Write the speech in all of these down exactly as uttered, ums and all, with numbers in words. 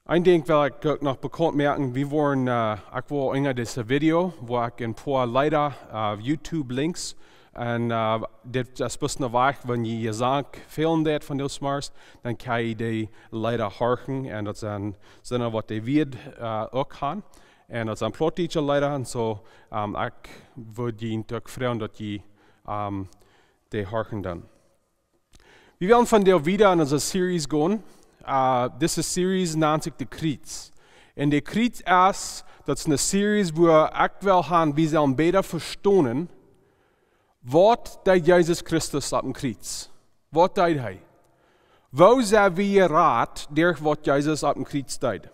Een Dinkj well ekj uk noch bekaunt moaken. Wie woaren, äh, ekj well unja dit Video, woa ekj een poa Leeda, äh, YouTube-Links. Un, äh, dit es bloos een Wajch, wan jie Jesank fälen deit von dise Mars, dan kje jie dee Leeda horchen. Un daut sent, sent waut dee Wieed, äh, uk haben. Un daut sent plautdietsche Leeda. Un soo, ähm, ekj wudd junt uk froagen daut jie, ähm, dee horchen dan. Wie wellen vondoag wieda en onse Series gonen. Äh, dise Series nant sikj de Kjriez. Un de Kjriez es, daut es eene Series, wua ekj well haben, wie sellen bäta vestonen, waut deed Jesus Christus opp dän Kjriez? Waut deed hee? Woo sent wie jerat derch waut Jesus opp dän Kjriez deed?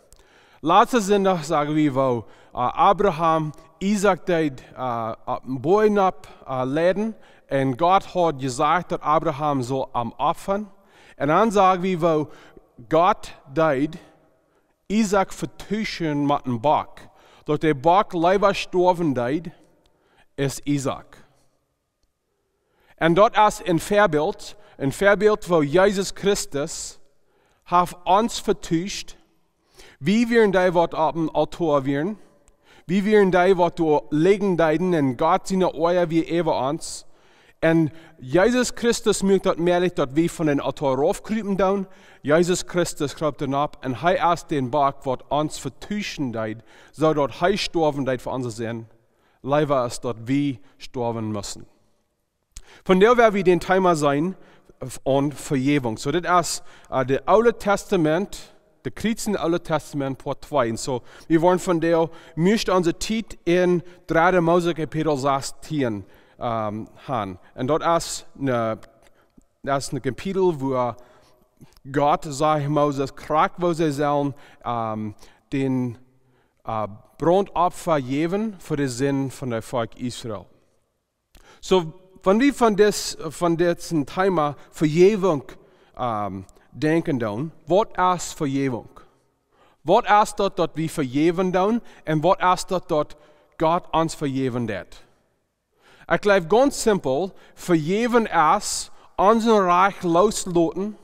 Latsten Sindach sagen wie, woo, äh, Abraham Isaak deed, äh, opp dän Boajch, äh, leiden. Un Gott haud jesajcht daut Abraham sull am opfren. Un dan sagen wie, woo Gott deed Isaak vetuschen met een Bock. Daut de Bock leewa stoawen deed aus Isaak. Un daut es een Väabilt, een Väabilt, woo Jesus Christus haft ons vetuscht. Wie wieren dee, waut opp dän Altoa wieren. Wie wieren dee, waut doa lijen deeden, un Gott sien Oaja wia äwa ons. Un Jesus Christus muak daut mäajlich, daut wie von dän Altoa raufkrupen doonen. Jesus Christus kroop doa nopp un hee es dän Bock, waut ons vetuschen deed, soo daut hee stoawen deed fa onse Sind, leewa aus daut wie stoawen musten. Vondoag woa wie dän Thema seenen von Vejäwunk. Soo, dit es, äh, daut Oole Tastament, de Kjriez em Oole Tastament, Poat twee. Un soo, wie woaren vondoag mieescht onse Tiet en dredde Mose Kapitel sastieen, ähm, haben. Un daut es een, daut es een Kapitel, wua Gott sajcht Moses krakjt, woo see sellen, ähm, dän, äh, Brauntopfa jäwen fa de Sind von daut Volkj Israel. Soo, wan wie von dit, von dit Thema Vejäwunk, ähm, denkjen doonen, waut es Vejäwunk? Waut es daut, daut wie vejäwen doonen? Un waut es daut, daut Gott ons vejäwen deed? Ekj jleew gaunz simpel, vejäwen es, onsen Rajcht loosloten,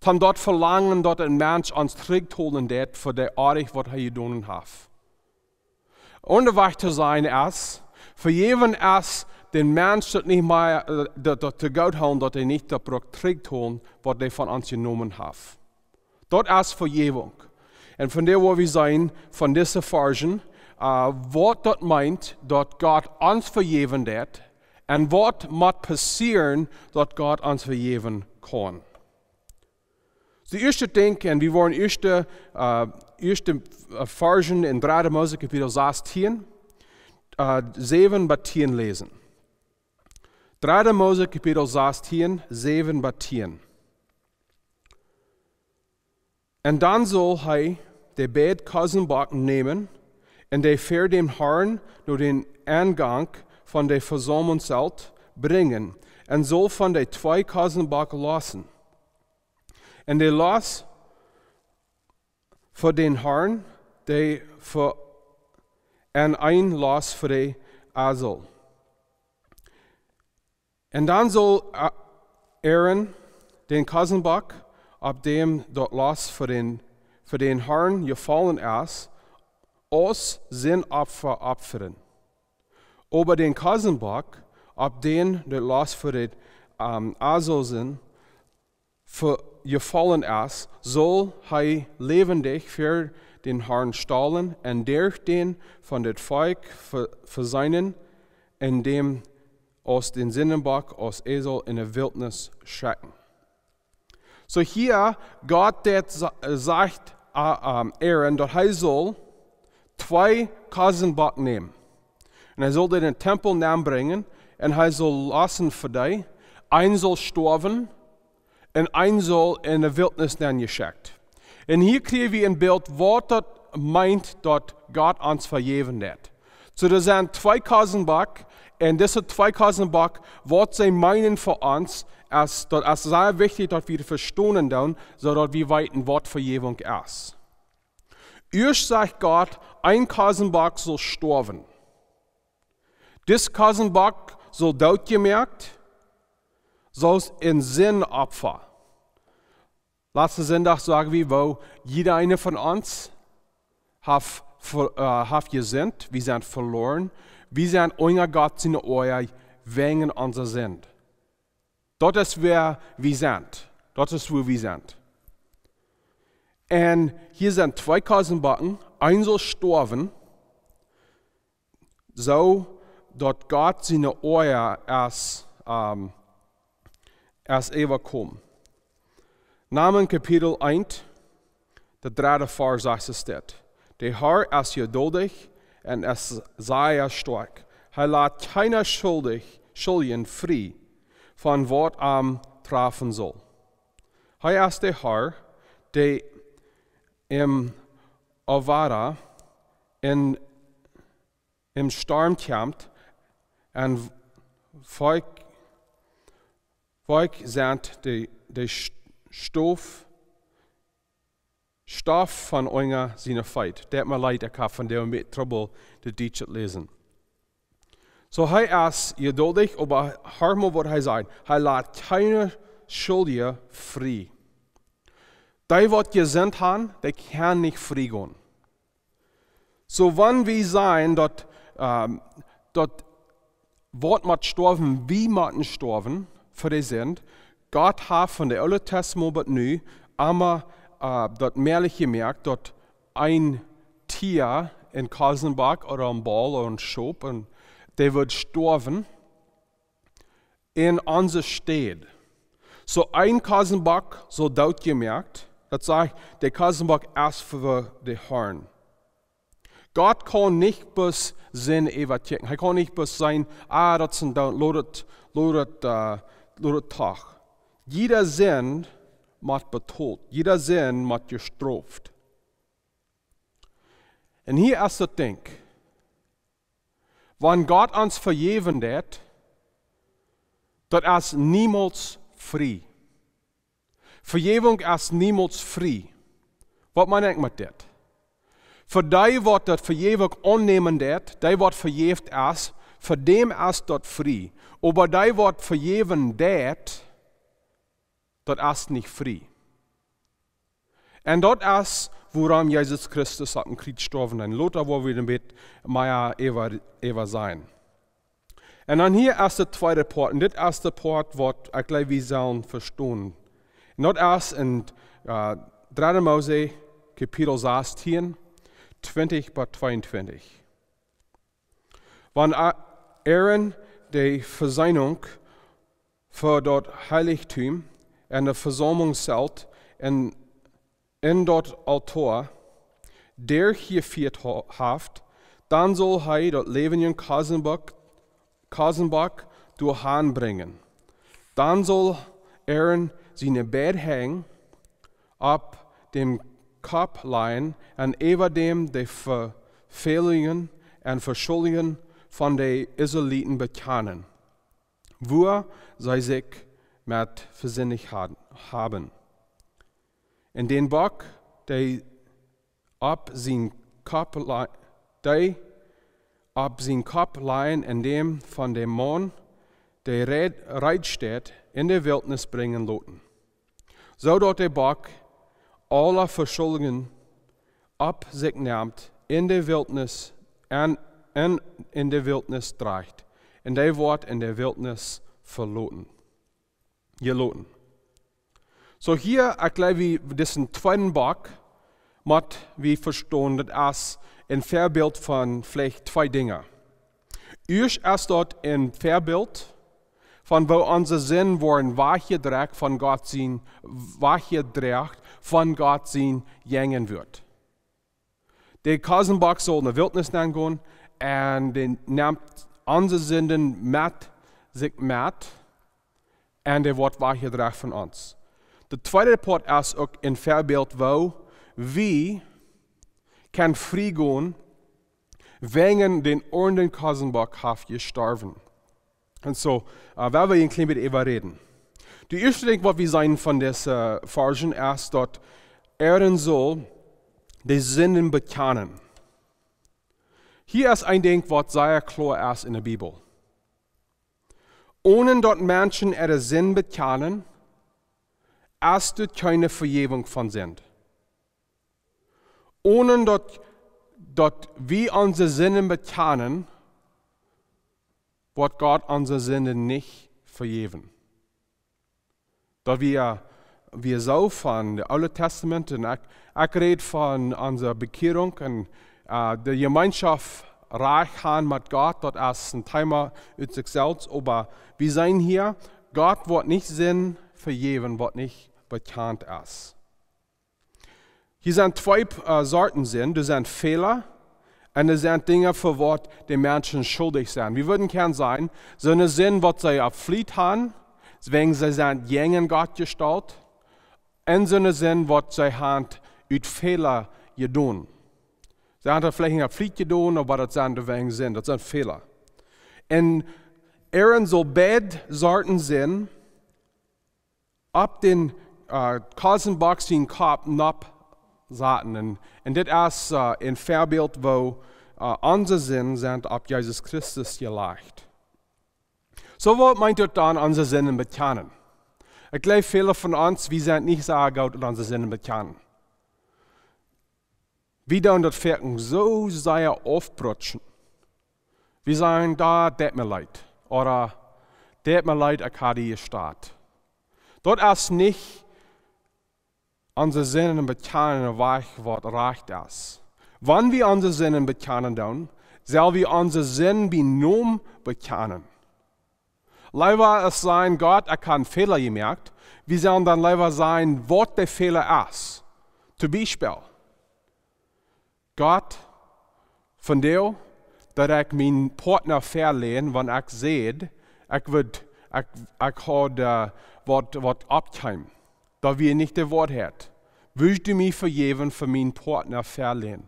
dan daut velangen, daut een Mensch ons trigjtolen deit fa de Onrajcht, waut hee jedonen haft. Aundawäajen to sajen es, vejäwen es, dän Mensch daut nich mea, äh, daut, daut to goot hoolen, daut hee nich daut brukt trigjtolen, waut hee von ons jenomen haft. Daut es Vejäwunk. Un vondoag woa wie seenen von dise Varzen, äh, waut daut meent, daut Gott ons vejäwen deit, un waut mott passieren, daut Gott ons vejäwen kaun. Daut ieeschte Dinkj, un wie woaren ieeschte, äh, ieeschte, äh, Varzen en dredde Mose Kapitel sastieen, äh, säwen bat tieen läsen. Dredde Mose Kapitel sastieen, säwen bat tieen. Un dan saul hee de beid Kosenbock nämen un dee ver dän Harn no dän Enjank von daut Vesaumlungszelt brinjen un saul von de twee Kosenbock lossen. Un dee loss fa dän Harn, dee fa, un een loss fa de Azel. Un dan saul, äh, Aaron dän Kosenbock, opp däm daut Loss fa dän, fa dän Harn jefollen es, aus Sindopfa opfren. Oba dän Kosenbock, opp däm daut Loss fa de, ähm, Azel sent, fa-, jefollen es, saul hee läwendich ver dän Harn stalen un derch dän von daut Volkj ve-, veseenen un däm aus dän Sindbock, aus Azel en de Wiltnis schekjen. Soo hia, Gott deit sa-, sajcht, äh, ähm, Aaron, daut hee saul twee Kosenbock nämen. Un hee saul dee en dän Tempel nenbrinjen un hee saul lossen fa dee. Een saul stoawen un een saul en de Wiltnis nenjeschekjt. Un hia kjrie wie een Bilt, waut daut meent, daut Gott ons vejäwen deit. Soo, doa sent twee Kosenbock, un dise twee Kosenbock, waut see meenen fa ons, es, daut es sea wichtich, daut wie vestonen doonen, soo daut wie weeten, waut Vejäwunk es. Ieescht sajcht Gott, een Kosenbock saul stoawen. Dis Kosenbock saul dootjemoakt, soo aus een Sindopfa. Latsten Sindach sagen wie, woo jieda eena von ons haft, ver- äh, haft jesindicht, wie sent veloren, wie sent unja Gott siene Oaja wäajen onse Sind. Daut es wäa wie sent. Daut es woo wie sent. Un hia sent twee Kosenboaken, eena saul stoawen, soo daut Gott siene Oaja es, ähm, es äwakomen. Namen Kapitel eent, de dredde Varsch sajcht et dit: De Herr es jeduldich un es sea stoakj. Hee lat kjeena schuldich, schuldjen frie von waut am trafen saul. Hee es de Herr, dee em Avada en em Storm kjemt un wajch, wajch sent de, de Sch- Stoff, Stoff von unja siene Feet. Daut mie leet, ekj hab von dee met Trubbel de Dietsche läsen. Soo, hee es jeduldich, oba horch mol waut hee sajcht. Hee lat kjeene Schuldje frie. Dee waut jesindicht han, dee kjennen nich frie gonen. Soo, wan wie sajen daut, ähm, daut waut mott stoawen, wie motten stoawen fa de Sind, Gott haft von de Oole Testament bat nu emma, äh, daut mäajlich jemoakt, daut een Tia, een Kosenbock ooda een Bolt ooda een Schop, un dee wudd stoawen en onse Städ. Soo, een Kosenbock saul doot jemoakt, daut sajcht, de Kosenbock es fa de Hoad. Gott kaun nich bloos Sind äwakjikjen. Hee kaun nich bloos sajen, ah, daut es een Doot, lot et, lot et, äh, lot et doch. Jieda Sind mott betolt. Jieda Sind mott jestroft. Un hia es daut Dinkj. Wan Gott ons vejäwen deit, daut es niemols frie. Vejäwunk es niemols frie. Waut meen ekj met dit? Fa dee waut daut Vejäwunk aunnämen deit, dee waut vejäft es, fa däm es daut frie. Oba dee waut vejäwen deit, daut es nich frie. Un daut es wuarom Jesus Christus opp een Kjriez stoawen deed. Un lota woa wie een bät mea äwa, äwa seenen. Un dan hia es de tweede Poat. Un dit es de Poat waut ekj jleew wie sellen vestonen. Un daut es en, äh, dredde Mose, Kapitel sastieen, twintich bat tweeuntwintich. Wan A- Aaron de Veseenunk fa daut Heilichtum un de Vesaumelzelt un en daut Altoa derchjefieet ha- haft, dan saul hee daut läwendje Kosenbock, Kosenbock doahan brinjen. Dan saul Aaron siene beid Henj opp däm Kopp lajen un äwa däm de Ve- Fälungen un Veschuldjungen von de Israeliten bekjanen, wua see sikj met vesindicht ha- haben. Un dän Bock, dee opp sien Kopp la- dee opp sien Kopp lajen un däm von däm Maun, dee reed, reed steit, en de Wiltnis brinjen loten, soo daut de Bock aule Veschuldjungen opp sikj nemt, en de Wiltnis, en, en, en de Wiltnis drajcht, un dee woat en de Wiltnis veloten, jeloten. Soo hia, ekj jleew, wie disen tweeden Bock, mott wie vestonen, daut es een Väabilt von veleicht twee Dinja. Ieescht es daut een Väabilt von woo onse Sind woaren wajchjedroagen von Gott sien, wajchjedroagen von Gott sien Jinjawuat. De Kosenbock saul en de Wiltnis nenn gonen un dee nemt onse Sinden met sikj met un dee woat wajchjedroagen von ons. De tweede Poat es uk een Väabilt woo wie kjennen frie gonen, wäajen dän Oajen Kosenbock haft jestorwen. Un soo, äh, woa wie een kjlien bät äwa räden. De ieeschte Dinkj waut wie seenen von dise, äh, Varschen es daut Aaron saul de Sinden bekjanen. Hia es een Dinkj waut sea kloa es en de Bibel. Onen daut Menschen äare Sind bekjanen, es doa kjeene Vejäwunk von Sind. Onen daut, daut wie onse Sinden bekjanen, woat Gott onse Sinden nich vejäwen. Daut wie, wie soo von daut Oole Tastament, un ekj, ekj räd von onse Bekjierunk un, äh, de Jemeenschoft rajcht han met Gott, daut es een Thema ut sikj selfst, oba wie seenen hia, Gott woat nich Sind vejäwen, waut nich bekjant es. Hia sent twee, äh, Sorten Sind. Doa sent Fäla un doa sent Dinja, fa waut de Menschen schuldich sent. Wie wudden kjennen sajen, soone Sind, waut see opp Fliet han, wäajen see sent jäajen Gott jestalt, un soone Sind, waut see han ut Fäla jedonen. See han daut veleicht nich opp Fliet jedonen, oba daut sent doawäajen Sind, daut sent Fäla. Un Aaron saul beid Sorten Sind opp dän, äh, Kosenbock sien Kopp nopp saten. Un, un dit es, äh, een Väabilt, woo, äh, onse Sinden sent opp Jesus Christus jelajcht. Soo, waut meent daut dan, onse Sinden bekjanen? Ekj jleew, väle von ons, wie sent nich soo goot en onse Sinden bekjanen. Wie doonen daut foaken soo sea aufbrutschen. Wie sajen: "Daut deit mie leet." Ooda: "Deit mie leet, ekj hab die jestalt." Daut es nich onse Sinden bekjanen, waut, waut rajcht es. Wan wie onse Sinden bekjanen doonen, sell wie onse Sind bie Nomen bekjanen. Leewa aus sajen: "Gott, ekj hab een Fäla jemoakt", wie sellen dan leewa sajen, waut de Fäla es. Toom Biespel: "Gott, vondoag deed ekj mienen Partner veläajnen, wan ekj säd, ekj wudd, ekj, ekj haud, äh, waut, waut oppkjeem, daut wia nich de Woarheit. Wurscht du mie vejäwen fa mienen Partner veläajnen?"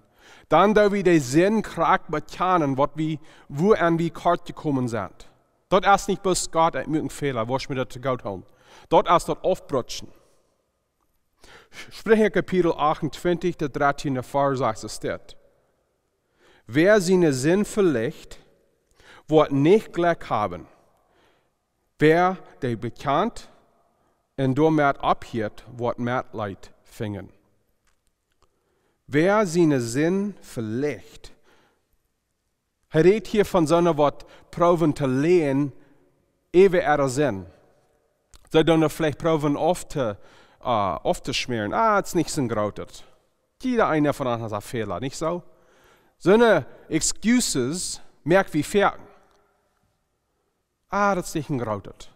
Dan doo wie de Sind krakjt bekjanen, waut wie, wua wie kort jekomen sent. Daut es nich bloos: "Gott, ekj moak een Fäla, wurscht mie daut to goot hoolen." Daut es daut Aufbrutschen. Spricha Kapitel achtuntwintich, de dartieende Varsch, sajcht dit: "Wäa siene Sind velicht, woat nich Jlekj haben. Wäa dee bekjant un doamet opphieet, woat Metleet finjen." Wäa siene Sind velicht. Hee rät hia von soone, waut proowen to läajen äwa äare Sind. See doonen veleicht proowen auf to, äh, auftoschmäaren. "Ah, daut es nich soon grootet. Jieda eena von ons haft een Fäla, nich soo?" Soone Excuses moak wie foaken. "Ah, daut es nich een grootet."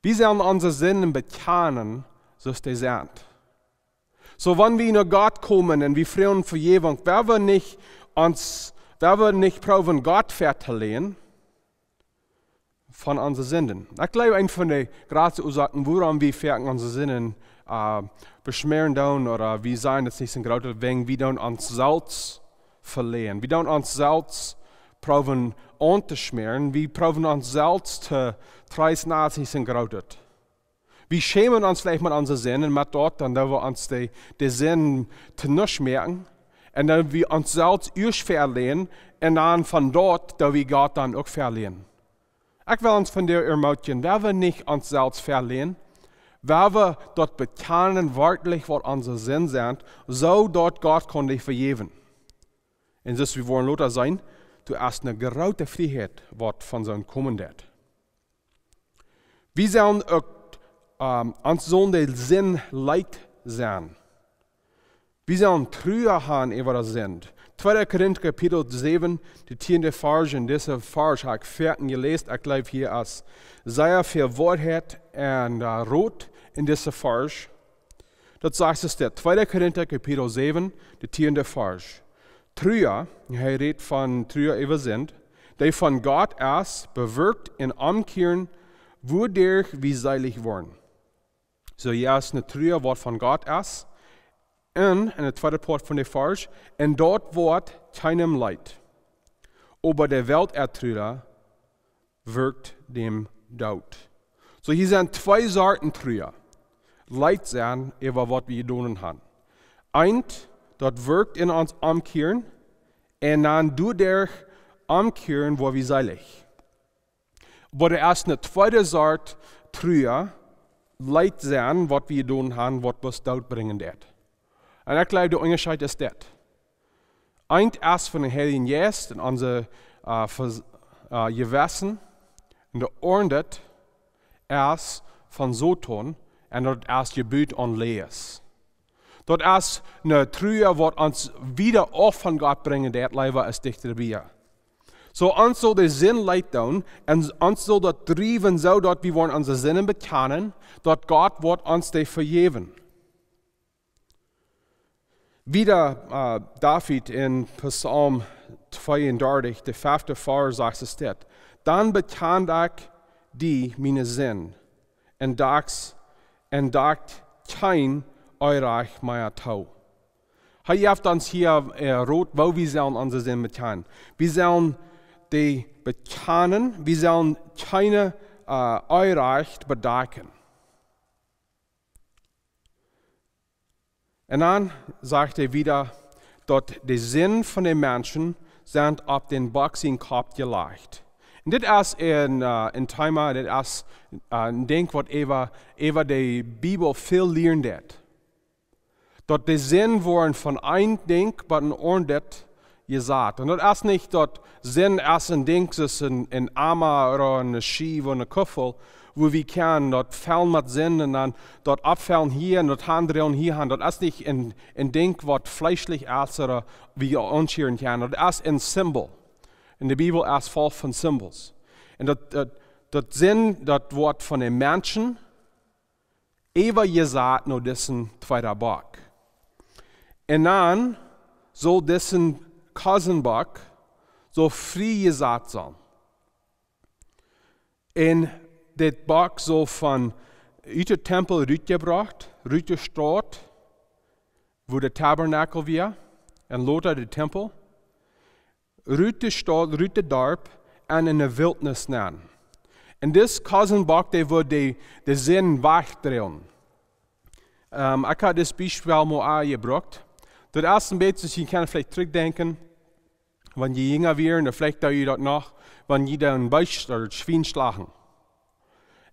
Wie sellen onse Sinden bekjanen, soo aus dee sent. Soo, wan wie no Gott komen un wie froagen Vejäwunk, woa wie nich ons, woa wie nich proowen Gott veläajen von onse Sinden. Ekj jleew, eent von de jratste Uasoaken, wuarom wie foaken onse Sinden, äh, beschmäaren doonen, ooda wie sajen, daut es nich soon grootet, wäajen wie doonen ons selfst veläajnen. Wie doonen ons selfst proowen auntoschmäaren. Wie proowen ons selfst to treesten, daut es nich soon grootet. Wie schämen ons veleicht met onse Sinden, met daut, dan doo wie ons de, de Sind to nuscht moaken. Un dan wie ons selfst ieescht veläajnen, un dan von doa doo wie Gott dan uk veläajnen. Ekj well ons vondoag ermootjen, woa wie nich ons selfst veläajnen, woa wie daut bekjanen, werkjlich waut onse Sinden sent, soo daut Gott kaun die vejäwen. Un soo aus wie woaren lota seenen, doa es eene groote Frieheit, waut von soo komen deit. Wie sellen uk, ähm, ons sellen de Sind leet sennen. Wie sellen Trua han äwa de Sind. Tweede Korinta Kapitel säwen, de tieende Varsch, un dise Varsch hab ekj foaken jeläst. Ekj jleew, hia es sea väl Woarheit un, äh, Rot en dise Varsch. Daut sajcht et dit, tweede Korinta Kapitel säwen, de tieende Varsch. Trua, hee rät von Trua äwa Sind, dee von Gott es, bewirkjt een Omkjieren, wuaderch wie seelich woaren. Soo, hia es eene Trua, waut von Gott es. Un, en de tweede Poat von de Varsch, un daut woat kjeenem leet. Oba de Welt äa Trua wirkjt däm Doot. Soo, hia sent twee Sorten Trua. Leet sennen äwa waut wie jedonen han. Eent, daut wirkjt en ons omkjieren, un dan doaderch omkjieren woa wie seelich. Oba doa es eene tweede Sort Trua, Leet sennen, waut wie jedonen haben, waut bloos Doot brinjen deed. Un ekj jleew, de Unjascheet es dit. Eent es von dän Heiljen Jeist en onse, äh, Vers-, äh, Jewessen. Un de aundre es von Soton, un daut es jebut aun Läajes. Daut es eene Trua, waut ons wieda auf von Gott brinjen deed, leewa aus dichta bie. Soo, ons saul de Sind leet doonen, un ons saul daut driewen, soo daut wie woaren onse Sinden bekjanen, daut Gott woat ons dee vejäwen. Wieda, äh, David en Psalm tweeundartich, de fefte Varsch, sajcht et dit: Dan bekjan ekj die miene Sind, un deed, un deed kjeen Onrajcht mea too. Hee jeft ons hia, äh, Rot, woo wie sellen onse Sind bekjanen. Wie sellen dee bekjanen, wie sellen kjeene, äh, Onrajcht bedakjen. Un dan sajcht hee wieda, daut de Sinden von de Menschen sent opp dän Bock sien Kopp jelajcht. Un dit es een, äh, een Thema, dit es, äh, een Dinkj, waut äwa, äwa de Bibel väl lieren deed. Daut de Sinden woaren von een Dinkj bat een aundret jesat. Un daut es nich daut Sind es een Dinkj, es een, een Ama ooda eene Schiew ooda eene Kuffel, wua wie kjennen daut fellen met Sind un dan daut oppfellen hia un daut aundre hia han. Daut es nich een, een Dinkj, waut fleeschlich es ooda wie aunschieren kjennen. Daut es een Simbol. Un de Bibel es voll von Symbols. Un daut, daut, daut Sind, daut woat von de Menschen äwajesat no disen tweeden Bock. Un dan saul disen Kosenbock saul frie jesat sennen. Un dit Bock saul von ut dän Tempel rutjebrocht, rut de Staut, wua de Tabernakel wia, un lota de Tempel, rut de Staut, rut daut Darp un en de Wiltnis nenn. Un dis Kosenbock, dee wudd de, de Sind wajchdroagen. Ähm, ekj hab dis Biespel mol aunjebrocht. Daut es een bät, jie kjennen veleicht trigjdenkjen, wan jie jinja wieren, ooda veleicht doo jie daut noch, wan jie dan een Beest ooda Schwien schlachten.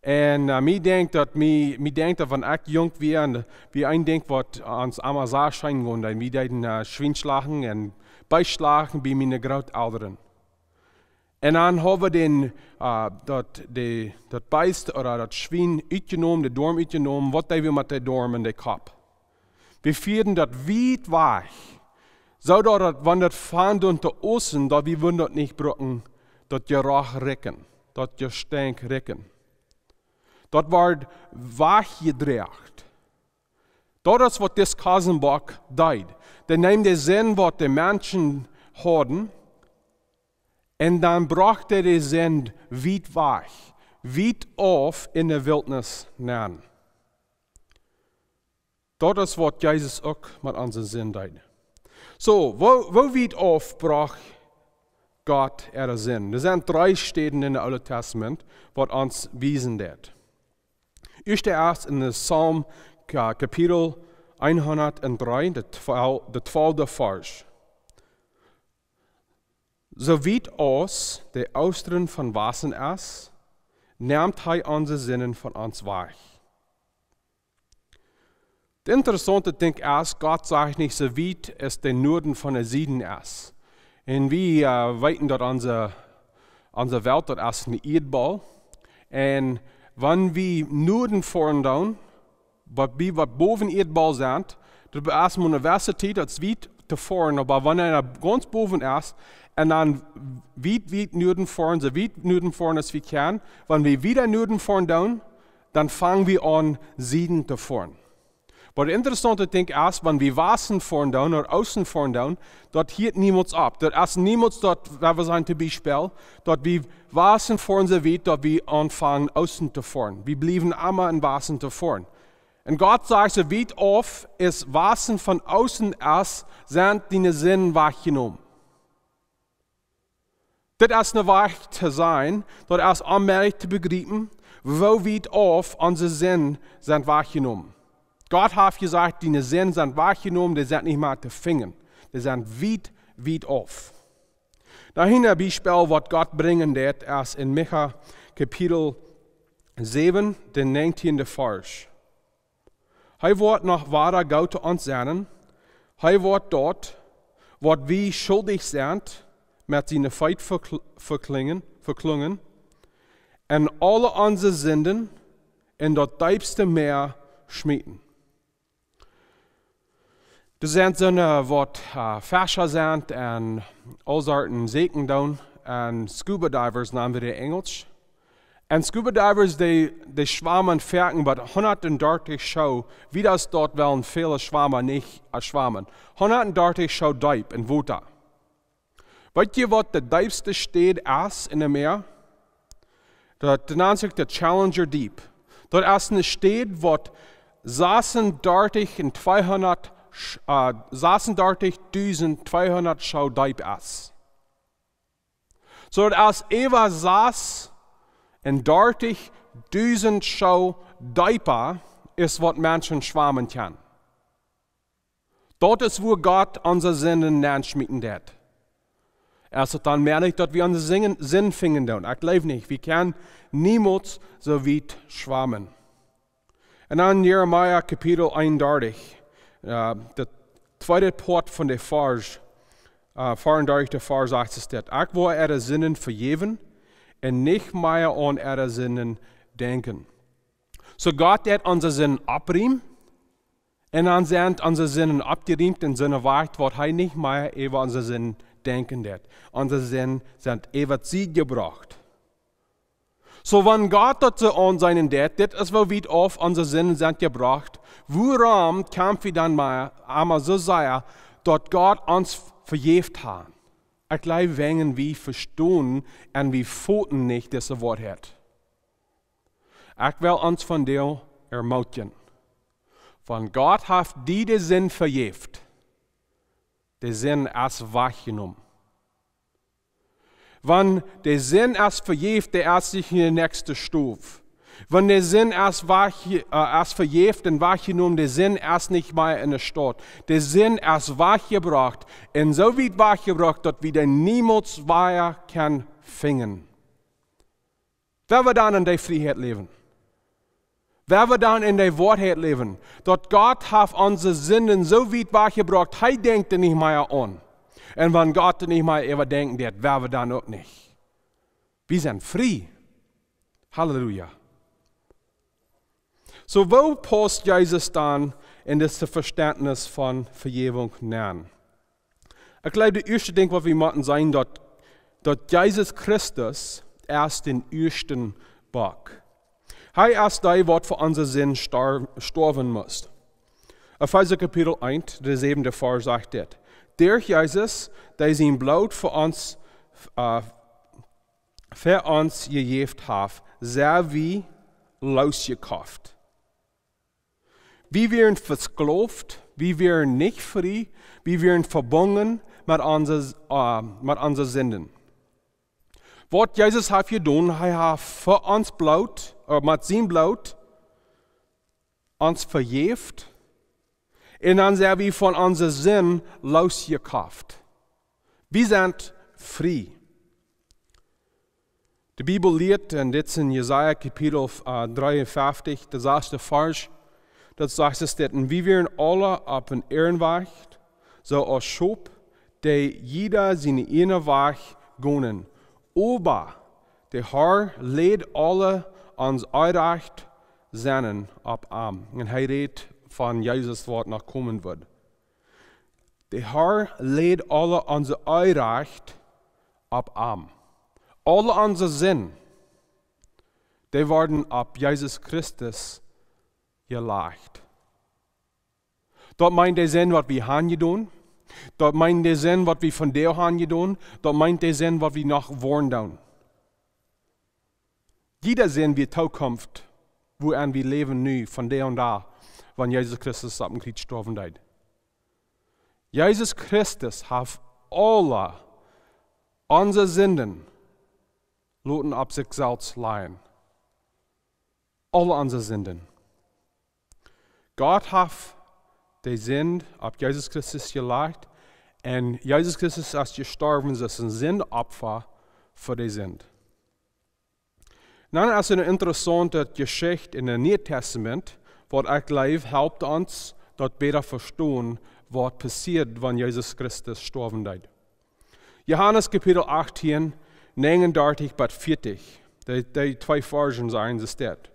Un, äh, mie denkjt daut, mie, mie denkjt daut wan ekj junk wia, un, äh, wia een Dinkj waut ons emma sea scheen wia, dan wie deeden, äh, Schwien schlachten un Beest schlachten bie miene Grootelren. Un dan haud wie dän, äh, daut, de, daut Beest ooda daut Schwien utjenomen, de Doam utjenomen, waut deed wie met de Doam en de Kopp? Wie fieeden daut wiet wajch, soo daut, daut, wan daut von doa to oosten, daut wie wudden daut nich brucken, daut Jeroch rikjen, daut Jestenkj rikjen. Daut wort wajchjedroagen. Daut es waut dis Kosenbock deed. Dee neem de Sind waut de Menschen hauden, un dan brocht hee de Sind wiet wajch, wiet auf en de Wiltnis nenn. Daut es waut Jesus uk met onse Sind deed. Soo, woo, woo wiet auf brocht Gott äare Sind? Doa sent dree Städen en daut Oole Tastament, waut ons wiesen deit. Ieescht es en de Psalm, Ka-, Kapitel hundatdree, de twal-, de twalfte Varsch. Soo wiet aus de Oosten von Wasten es, nemt hee onse Sinden von ons wajch. Daut interessaunte Dinkj es, Gott sajcht nich soo wiet aus de Norden von de Sieden es. Un wie, äh, weeten daut onse, onse Welt, daut es een Ieedbaul. Un wan wie Norden foaren doonen, waut wie waut bowen Ieedbaul sent, daut es mau eene jewesse Tiet, daut es wiet to foaren, oba wan eena gaunz bowen es, un dan wiet, wiet Norden foaren, soo wiet Norden foaren aus wie kjennen, wan wie wieda Norden foaren doonen, dan fang wie aun, Sieden to foaren. Waut daut interessaunte Dinkj es, wan wie Wasten foaren doonen ooda Oosten foaren doonen, daut hieet niemols opp. Daut es niemols daut, wan wie sajen, tom Biespel, daut wie Wasten foaren soo wiet, daut wie aunfangen, Oosten to foaren. Wie bliewen emma en Wasten to foaren. Un Gott sajcht, soo wiet auf aus Wasten von Oosten es, sent diene Sinden wajchjenomen. Dit es een Wajch to seenen, daut es onmäajlich to bejriepen, woo wiet auf onse Sinden sent wajchjenomen. Gott haft jesajcht, diene Sinden sent wajchjenomen, dee sent nich mea to finjen. Dee sent wiet, wiet auf. Noch een Biespel, waut Gott brinjen deit, es en Micha Kapitel säwen, de näajentieende Varsch. Hee woat noch wada goot to ons sennen. Hee woat daut, waut wie schuldich sent, met siene Feet vekl-, veklinjen, veklinjen, un aule onse Sinden en daut deepste Mäa schmieten. Doa sent soone, waut, äh, Fescha sent un aul Sorten Sachen doonen. Un Scuba Divers nanen wie dee Enjelsch. Un Scuba Divers, dee, dee schwamen foaken bat hundatdartich Schoo, wiels daut wellen väle Schwama nich, äh, schwamen. Hundatdartich Schoo deep em Wota. Weet jie, waut de deepste Städ es en daut Mäa? Daut, daut nant sikj de Challenger Deep. Daut es eene Städ, waut sasendartich un tweehundat, äh, sasendartichdusend tweehundat Schoo deep es. Soo, daut es äwa sasendartichdusend Schoo deepa es, waut Menschen schwamen kjennen. Daut es, wua Gott onse Sinden nenschmieten deed. Es daut dan mäajlich, daut wie onse Singen, Sind finjen doonen? Ekj jleew nich. Wie kjennen niemols soo wiet schwamen. Un dan Jeremia Kapitel eenundartich, äh, de tweede Poat von de Varsch, äh, veeundartichste Varsch, sajcht et dit: "Ekj woa äare Sinden vejäwen un nich mea aun äare Sinden denkjen." Soo Gott deed onse Sinden oppriemen, un dan sent onse Sinden oppjerieemt en soone Wies, waut hee nich mea äwa onse Sinden denkjen deed. Onse Sinden sent äwa sikj jebrocht. Soo, wan Gott daut soo aunseenen deed, dit es woo wiet auf onse Sinden sent jebrocht, wuarom kjenn wie dan mau emma soo sajen, daut Gott ons vejäft haft? Ekj jleew, wäajen wie vestonen un wie foten nich dise Woarheit. Ekj well ons vondoag ermootjen. Wan Gott haft die de Sind vejäft, de Sind es wajchjenomen. Wan de Sind es vejäft, dee es nich en de näakjste Stow. Wan de Sind es wajch-, äh, es vejäft un wajchjenomen, de Sind es nich mea en de Staut. De Sind es wajchjebrocht. Un soo wiet wajchjebrocht, daut wie dee niemols wada kjennen finjen. Woa wie dan en dee Frieheit läwen? Woa wie dan en dee Woarheit läwen? Daut Gott haft onse Sinden soo wiet wajchjebrocht, hee denkjt doa nich mea aun. Un wan Gott doa nich mea äwa denkjen deed, woa wie dan uk nich. Wie sent frie. Halleluja. Soo, woo pausst Jesus dan en dit Vestentnis von Vejäwunk nenn? Ekj jleew, daut ieeschte Dinkj, waut wie motten seenen, daut, daut Jesus Christus es dän ieeschten Bock. Hee es dee, waut fa onse Sind star-, stoawen must. Efeesa Kapitel eent, de säwende Varsch sajcht dit: "Derch Jesus, dee sien Bloot fa ons, äh, fa ons jejäft haft, sent wie loosjekoft." Wie wieren vesklowt, wie wieren nich frie, wie wieren vebungen met onse, äh, met onse Sinden. Waut Jesus haft jedonen, hee haft fa ons Bloot, äh, met sien Bloot ons vejäft, un dan sent wie von onse Sind loosjekoft. Wie sent frie. De Bibel lieet, un dit es en Jesaja Kapitel, äh, dreeunfeftich, de saschte Varsch, daut sajcht et dit: "Un wie wieren aule opp een ieejnen Wajch, soo aus Schop, dee jieda sienen ieejnen Wajch gonen. Oba de Herr läd aule ons Onrajcht sennen opp am." Un hee rät von Jesus, waut noch komen woat. De Herr läd aule onse Onrajcht opp am. Aule onse Sind, dee worden opp Jesus Christus jelajcht. Daut meent de Sind, waut wie han jedonen. Daut meent de Sind, waut wie vondoag han jedonen. Daut meent de Sind, waut wie noch woaren doonen. Jieda Sind, de Tookunft, wua wie läwen nu, von dee aun doa, wan Jesus Christus opp dän Kjriez stoawen deed. Jesus Christus haft aule onse Sinden loten opp sikj selfst lajen. Aule onse Sinden. Gott haft de Sind opp Jesus Christus jelajcht, un Jesus Christus es jestorwen aus een Sindopfa fa de Sind. Dan es eene interessante Jeschicht en daut Niee Testament, waut ekj jleew, halpt ons daut bäta vestonen, waut passieed, wan Jesus Christus stoawen deed. Johanes Kapitel achtieen, negenundartich bat vieetich. Dee, dee twee Varzen sajen, soo steit: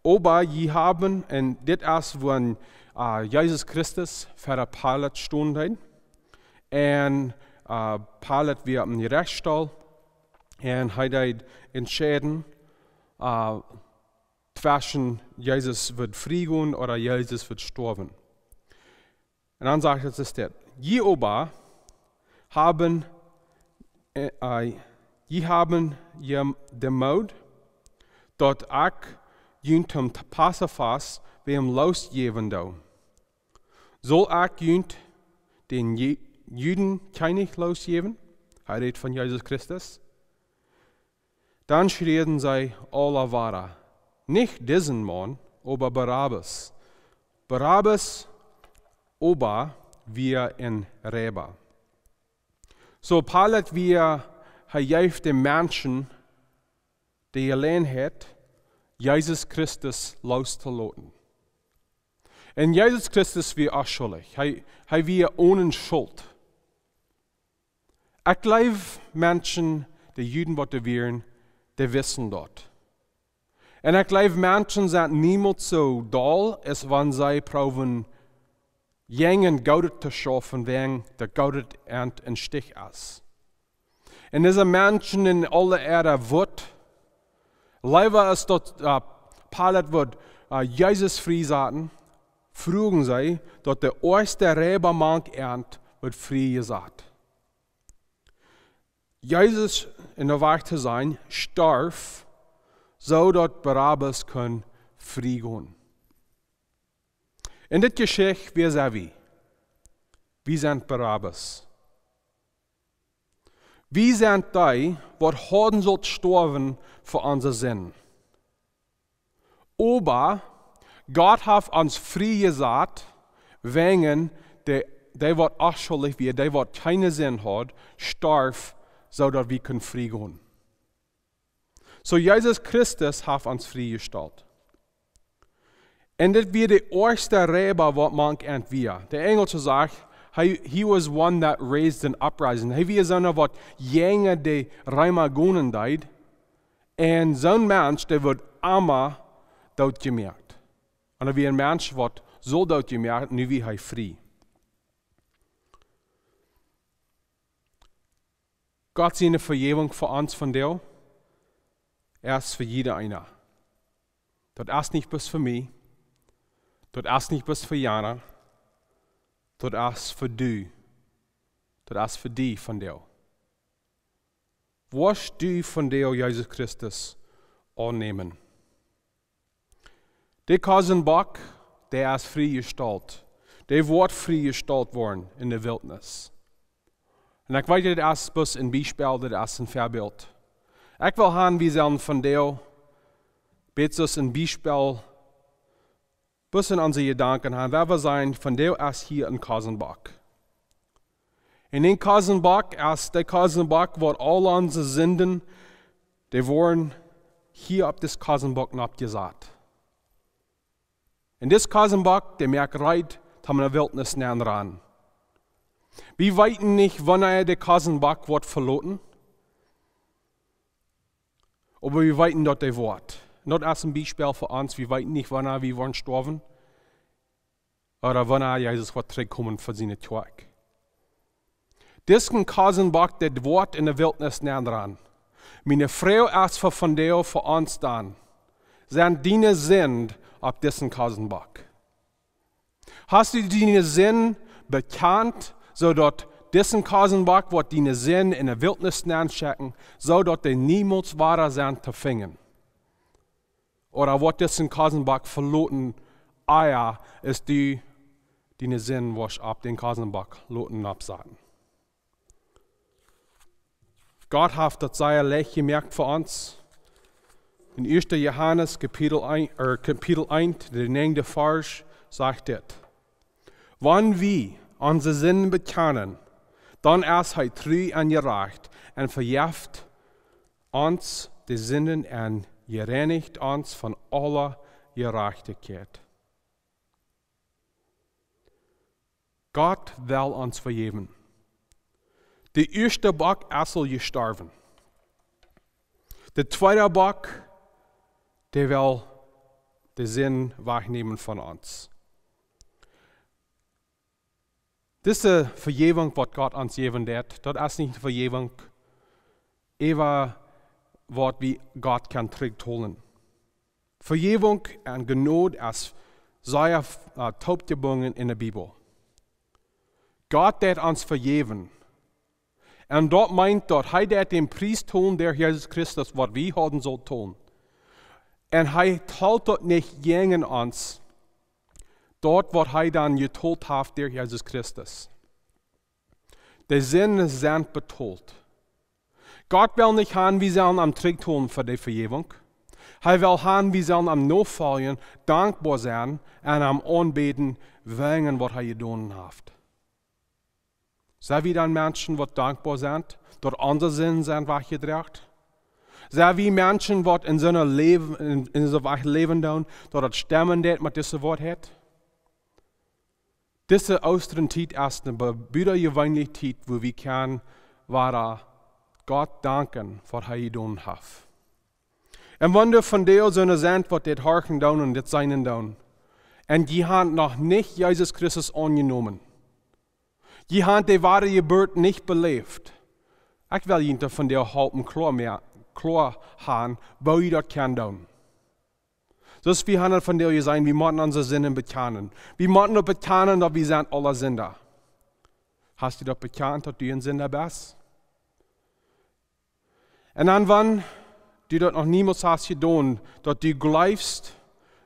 Oba jie haben, un dit es wan, äh, Jesus Christus ver Pilat stonen deed. Un, äh, Pilat wia opp een Jerechtsstool. Un hee deed entscheiden, äh, tweschen Jesus wudd frie gonen ooda Jesus wudd stoawen. Un dan sajcht et, es dit: Jie oba haben, äh, äh, jie haben jem de Mood, daut ekj junt toom Passafast wäm loosjäwen doo. Saul ekj junt dän Ju-, Juden Kjennich loosjäwen? Hee rät von Jesus Christus. Dan schrieen see aula wada: Nich disen Maun, oba Barabbas. Barabbas oba wia een Reiba. Soo Pilat wia, hee jeef de Menschen de Jeläajenheit, Jesus Christus loostoloten. Un Jesus Christus wia onschuldich. Hee, hee wia one Schult. Ekj jleew, Menschen, de Juden, waut doa wieren, dee wisten daut. Un ekj jleew, Menschen sent niemols soo doll, aus wan see proowen, jäajen Goodet to schaufen, wäajen daut Goodet an een Stich es. Un dise Menschen en aule äare Wut, leewa aus daut, äh, Pilat wudd, äh, Jesus frie saten, fruagen see, daut de oajste Reiba mank an wudd frie jesat. Jesus, om de Woarheit to sajen, storf, soo daut Barabbas kunn frie gonen. En dit Jeschicht, wäa sent wie? Wie sent Barabbas. Wie sent dee, waut hauden sullt stoawen fa onse Sinden. Oba Gott haft ons frie jesat, wäajen dee, dee waut onschuldich wia, dee waut kjeene Sind haud, storf, soo daut wie kunnen frie gonen. Soo Jesus Christus haft ons frie jestalt. Un dit wia de oajste Reiba, waut mank an wia. De Enjelsche sajcht, he, he was one that raised an uprising. Hee wia soona, waut jäajen de Reema gonen deed. Un soon Mensch, dee wudd emma dootjemoakt. Un hee wia een Mensch, waut sull dootjemoakt, nu wia hee frie. Gott siene Vejäwunk fa ons vondoag es fa jieda eena. Daut es nich bloos fa mie. Daut es nich bloos fa jana. Daut es fa die. Daut es fa die vondoag. Woascht du vondoag Jesus Christus aunnämen? De Kossenbock, dee es frie jestalt. Dee woat frie jestalt woaren en de Wiltnis. Un ekj weet, dit es bloos een Biespel, dit es een Väabilt. Ekj well han, wie sellen vondoag, bloos aus een Biespel, bloos en onse Jedanken han, wua wie sajen, vondoag es hia een Kossenbock. Un een Kossenbock es de Kossenbock, waut aul onse Sinden, dee woaren hia opp dis Kossenbock noppjesat. Un dis Kossenbock, dee moakt reed, toom en de Wiltnis nenn rannen. Wie weeten nich, wanea de Kossenbock woat veloten, oba wie weeten, daut dee woat. Un daut es een Biespel fa ons, wie weeten nich, wanea wie woaren stoawen, ooda wanea Jesus woat trigjkomen fa siene Kjoakj. Disen Kossenbock, dee woat en de Wiltnis nenn rannen. Miene Froag es fa vondoag fa ons dan: Sent diene Sind opp disen Kossenbock? Hast du diene Sind bekjant, soo daut disen Kossenbock woat diene Sind en de Wiltnis nenn schekjen, soo daut dee niemols wada sent to finjen? Ooda woat disen Kossenbock veloten, ea aus du diene Sind woascht opp dän Kossenbock loten noppsaten? Gott haft daut sea leicht jemoakt fa ons. En ieeschte Johanes Kapitel eent, äh, Kapitel eent, de näajende Varsch, sajcht dit: Wan wie onse Sinden bekjanen, dan es hee tru un jerajcht un vejeft ons de Sinden un jereinicht ons von aule Jerajchtichkjeit. Gott well ons vejäwen. De ieeschte Bock es aul jestorwen. De tweede Bock, dee well de Sind wajchnämen von ons. Dise Vejäwunk, waut Gott ons jäwen deit, daut es nich eene Vejäwunk, äwa waut wie Gott kjennen trigjtolen. Vejäwunk un Jnod es sea, äh, toopjebungen enne Bibel. Gott deit ons vejäwen. Un daut meent, daut hee deit dän Pries tolen derch Jesus Christus, waut wie hauden sullen tolen. Un hee tolt daut nich jäajen ons, daut waut hee dan jetolt haft derch Jesus Christus. De Sinden sent betolt. Gott well nich han, wie sellen am trigjtolen fa de Vejäwunk. Hee well han, wie sellen am nofoljen, dankboa sennen un am aunbäden, wäajen waut hee jedonen haft. Sent wie dan Menschen, waut dankboa sent, daut onse Sinden sent wajchjedroagen? Sent wie Menschen, waut en soone Läwen, en, en soon Wajch läwen doonen, daut daut stemmen deit met dise Woarheit? Dise Oostren Tiet es eene be-, butajeweenelje Tiet, wua wie kjennen wada Gott danken fa waut hee jedonen haft. Un wan doa vondoag soone sent, waut dit horchen doonen un dit seenen doonen, un dee haben noch nich Jesus Christus aunjenomen, dee haben de Wadajeburt nich beläft, ekj well junt vondoag halpen kloa moa-, kloa han, woo jie daut kjennen doonen. Soo aus wie haben vondoag jeseenen, wie motten onse Sinden bekjanen. Wie motten daut bekjanen, daut wie sent aule Sinda. Hast du daut bekjant, daut du een Sinda best? Un dan, wan du daut noch niemols hast jedonen, daut du jleefst,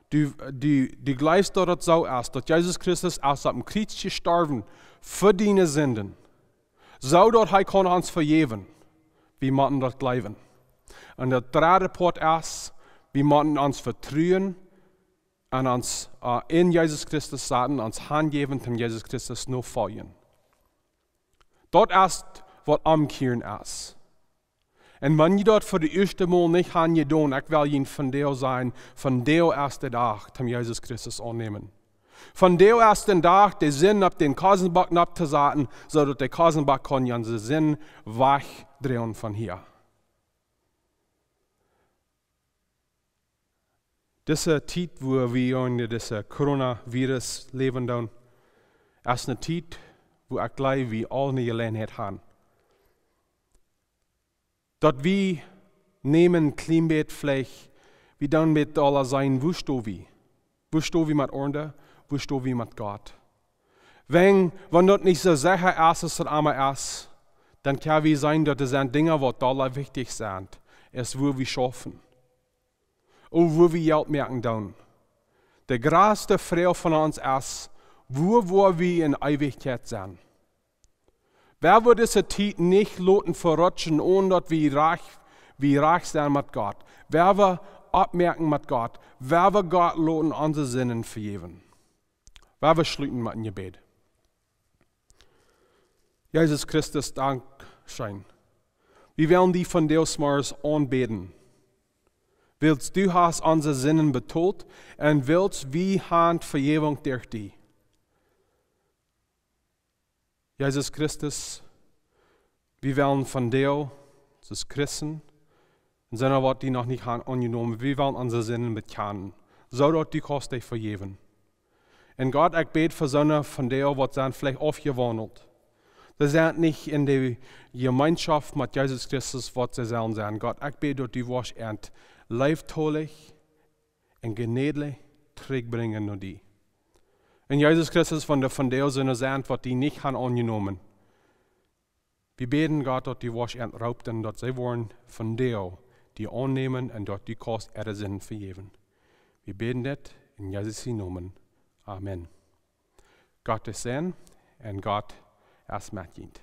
du, du, du jleefst, daut et soo es, daut Jesus Christus es opp een Kjriez jestorwen fa diene Sinden, soo daut hee kaun ons vejäwen. Wie motten daut jleewen. Un de dredde Poat es, wie motten ons Vetruen aun ons, äh, en Jesus Christus saten, ons hanjäwen, om Jesus Christus notofoljen. Daut es, waut Omkjieren es. Un wan jie daut fa de ieeschte Mol nich haben jedonen, ekj well junt vondoag sajen, vondoag es de Dach, om Jesus Christus aunnämen. Vondoag es de Dach, de Sind opp dän Kosenbock nopp to saten, soo daut de Kosenbock kaun onse Sind wajchdroagen von hia. Dise Tiet, wua wie en dise Coronavirus läwen doonen, es eene Tiet, wua ekj jleew, wie aule eene Jeläajenheit haben, daut wie nämen een kjlien bät veleicht, wie doonen met aule seenen, wua sto wie? Wua sto wie met aundre? Wua sto wie met Gott? Wan, wan daut nich soo secha es, aus daut emma es, dan kjenn wie seenen, daut doa sent Dinja, waut dolla wichtich sent, aus wua wie schaufen ooda wua wie Jelt moaken doonen. De jratste Froag von ons es, wua woa wie en Eewichkjeit sennen? Woa wie dise Tiet nich loten verrutschen, onen daut wie rajcht, wie rajcht sent met Gott? Woa wie oppmoaken met Gott? Woa wie Gott loten onse Sinden vejäwen? Woa wie schluten met een Jebäd. Jesus Christus, dankscheen. Wie wellen die vondoag zemorjes aunbäden, wiels du hast onse Sinden betolt un wiels wie haben Vejäwunk derch die. Jesus Christus, wie wellen vondoag, aus Christen, un sent doa waut, dee noch nich haben aunjenomen, wie wellen onse Sinden bekjanen, soo daut du kaust dee vejäwen. Un Gott, ekj bäd fa soone vondoag, waut sent veleicht aufjewaundelt. Dee sent nich en de Jemeenschoft met Jesus Christus, waut see sellen sennen. Gott, ekj bäd, daut du woascht an leeftolich un jnädlich trigjbrinjen no die. Un Jesus Christus, wan doa vondoag soone sent, waut die nich haben aunjenomen, wie bäden, Gott, daut du woascht an roopen, daut see woaren vondoag die aunnämen un daut du kaust äare Sinden vejäwen. Wie bäden dit en Jesus sienen Nomen. Amen. Gott es Säajen un Gott es met junt.